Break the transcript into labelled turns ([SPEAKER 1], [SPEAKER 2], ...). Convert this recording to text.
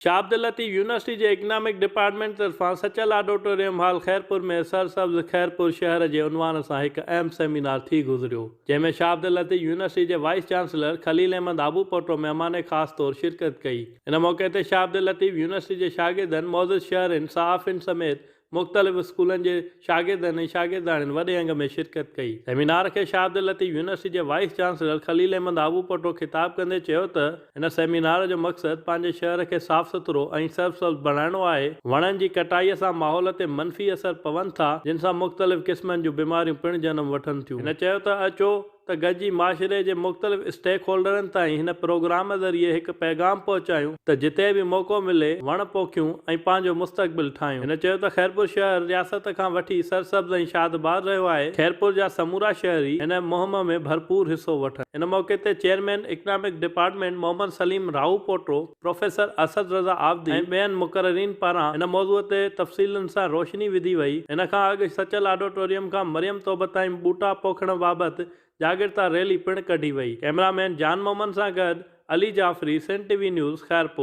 [SPEAKER 1] Shah Abdul Latif university جي economic department طرفان Sachal آڊوٽوريم hall Khairpur ۾ سرسبز خيرپور شهر جي عنوان سان هڪ اهم سيمينار ٿي گذريو، جنهن ۾ شاهه عبداللطيف يونيورسٽي جي وائيس چانسلر خليل احمد آبوپوٽو مهمان خاص طور شرڪت ڪئي. ان موقعي تي شاهه عبداللطيف يونيورسٽي جي شاگردن، معزز شهرين، صحافين سميت مختلف اسڪولن جي شاگردن ۽ شاگردياڻين وڏي انگ ۾ شرڪت ڪئي. سيمينار کي شاهه عبداللطيف يونيورسٽي جي وائيس چانسلر خليل احمد آبوپوٽو خطاب ڪندي چيو ته هن سيمينار جو مقصد پنهنجي شهر کي صاف سٿرو ۽ سرسبز بڻائڻو آهي، وڻن جي ڪٽائي سان ماحول تي منفي اثر پون ٿا، جن سان مختلف قسمن جون بيماريون پڻ جنم وٺن ٿيون. هن چيو ته اچو ته گڏجي معاشري جي مختلف اسٽيڪ هولڊرن تائين هن پروگرام ذريعي هڪ پيغام پهچايون ته جتي به موقعو ملي وڻ پوکيون ۽ پنهنجو مستقبل ٺاهيون. هن چيو ته خيرپور شهر رياست کان وٺي سرسبز ۽ شادباد رهيو آهي، خيرپور جا سمورا شهري هن مهم ۾ ڀرپور حصو وٺن. ان موقعي تي chairman economic department Muhammad Saleem Rahupoto, professor Asad Raza Abidi ۽ ٻين مقررين پاران هن موضوع تي تفصيلن سان روشني وڌي وئي. ان کان اڳ سچل آڊوٽوريم کان مريم توب تائين ٻوٽا پوکڻ بابت جاڳرتا ريلي پڻ ڪڍي وئي. ڪئميرا مين جان محمد سان گڏ Ali Jafri, Sindh T V news, Khairpur.